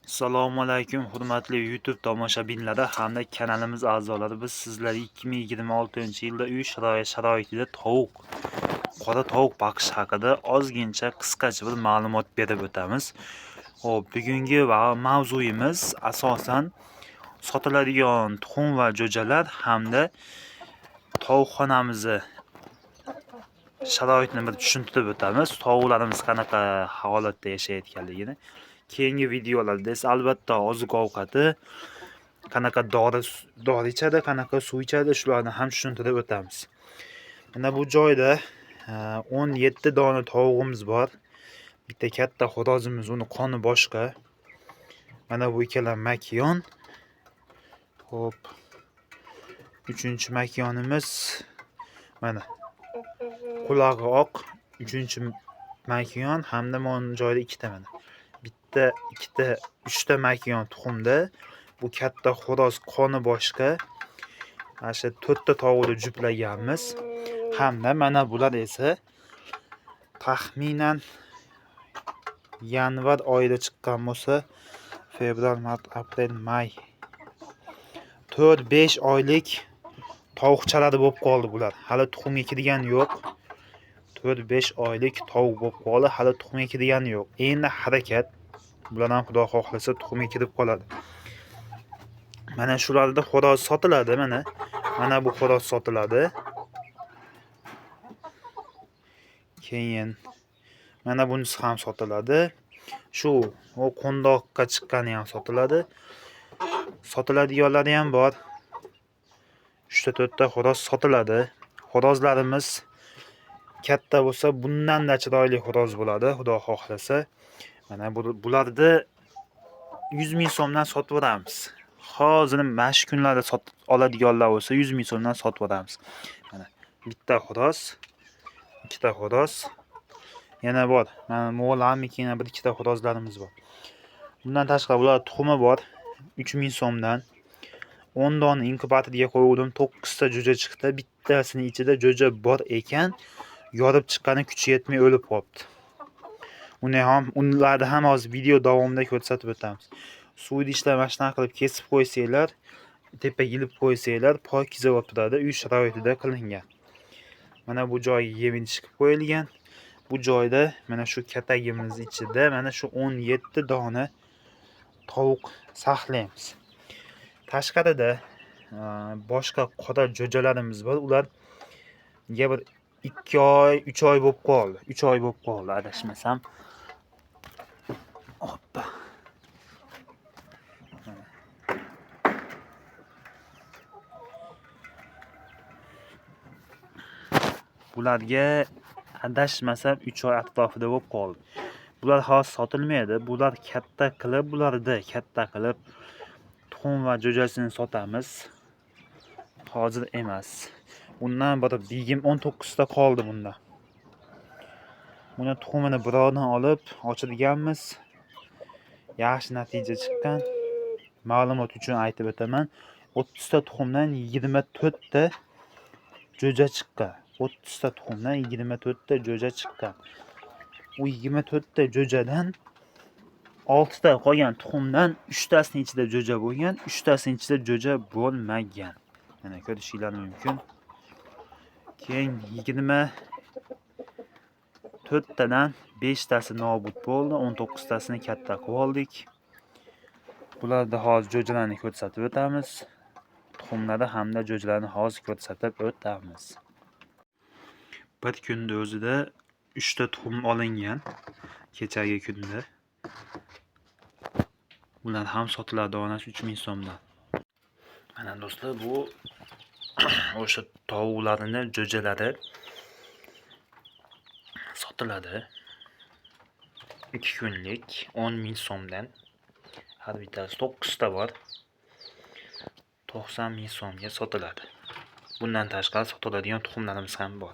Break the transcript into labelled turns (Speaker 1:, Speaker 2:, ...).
Speaker 1: Assalomu alaykum hurmatli YouTube tomoshabinlari hamda kanalimiz a'zolari. Biz sizlarga 2026-yilda uy sharoitida tovuq, qora tovuq baqish haqida ozgincha qisqacha bir ma'lumot berib o'tamiz. Xo'p, bugungi mavzuyimiz asosan sotiladigan tuxum va jo'jalar hamda tovuqxonamizni sharoitini bir tushuntirib o'tamiz. Tovuqlarimiz qanaqa holatda yashayotganligini. Keyingi videolarda esa albatta oziq-ovqati, qanaqa dori ichadi, qanaqa suv ichadi, shularni ham tushuntirib o'tamiz. Mana bu joyda 17 dona tovug'imiz bor. Bitta katta xo'rozimiz, uni qoni boshqa. Mana bu ikkala makiyon. Xo'p. Uchinchi makiyonimiz mana qulog'i oq, uchinchi makiyon hamda mana bu joyda ikkita mana. Bitta, ikkita, uchta makiyon tuxumda. Bu katta xo'roz qoni boshqa. Mana shu 4 ta tovuqni juplaganmiz. Hamda mana bular esa taxminan yanvar oyida chiqqan bo'lsa, fevral, mart, aprel, may 4-5 oylik tovuqchalari bo'lib qoldi bular. Hali tuxumga kirgani yo'q. 4-5 oylik tovuq bo'lib qoldi, hali tuxumga kirgani yo'q. Endi harakat. Bular ham Xudo xohlasa tuxumga kirib qoladi. Mana shularda xo'roz sotiladi mana. Mana bu xo'roz sotiladi. Keyin mana bunisi ham sotiladi. Shu o qo'ndoqqa chiqqani ham sotiladi. Sotiladiganlari ham bor. 3 ta 4 ta xo'roz sotiladi. Xo'rozlarimiz katta bo'lsa, bundan-da chiroyli xo'roz bo'ladi, Xudo xohlasa. Mana bularni 100 ming so'mdan sotib yuboramiz. Hozir mana shu kunlarda sotib oladiganlar bo'lsa, 100 ming so'mdan sotib yuboramiz. Mana bitta xo'roz, ikkita xo'roz yana bor. Mana mo'g'ulamikin yana bir ikkita xo'rozlarimiz bor. Bundan tashqari bular tuxumi bor 3000 so'mdan. 10 dona inkubatorga qo'ydim, 9 ta jo'ja chiqdi. Bittasini ichida jo'ja bor ekan, yorib chiqqani kuchi yetmay o'lib qolibdi. Uni ham, ularni ham hozir video davomida ko'rsatib o'tamiz. Suv idishlar mana shunaqa qilib kesib qo'ysanglar, tepaga ilib qo'ysanglar, pokiza bo'lib turadi. Uy sharoitida qilingan. Mana bu joyga yem idish qilib qo'yilgan. Bu joyda mana shu katagimiz ichida mana shu 17 dona tovuq saqlaymiz. Tashqarida boshqa qora jo'jalarimiz bor. Ularga bir 2 oy, 3 oy bo'lib qoldi. 3 oy bo'lib qoldi adashmasam. Hoppa. Bularga adashmasam 3 oy atrofida bo'lib qoldi. Bular hozir sotilmaydi. Bular katta qilib, bularni katta qilib tuxum va jo'jasini sotamiz. Hozir emas. Bundan bir 19 ta qoldi bunda. Buni tuxumini birovdan olib ochirganmiz. Yaxshi natija chiqqan. Ma'lumot uchun aytib o'taman. 30 ta tuxumdan 24 ta jo'ja chiqqan. 30 ta tuxumdan 24 ta jo'ja chiqqan. U 24 ta jo'jadan 6 ta qolgan tuxumdan 3 tasining ichida jo'ja bo'lgan, 3 tasining ichida jo'ja bo'lmagan. Mana ko'rishingiz mumkin. Keyin 24 tadan 5 tasi nobud bo'ldi, 19 tasini katta qilib oldik. Bularda hozir jo'jalarni ko'rsatib o'tamiz. Tuxumlari hamda jo'jalarni hozir ko'rsatib o'tamiz. Bir kunda o'zida 3 ta tuxum olingan kechagi kunda. Bular ham sotiladi donasi 3000 so'mdan. Mana do'stlar, bu o'sha tovuqlarning jo'jalari sotiladi. 2 kunlik 10 ming so'mdan. Har bittasi 9 ta bor. 90 ming so'mga sotiladi. Bundan tashqari sotiladigan tuxumlarimiz ham bor.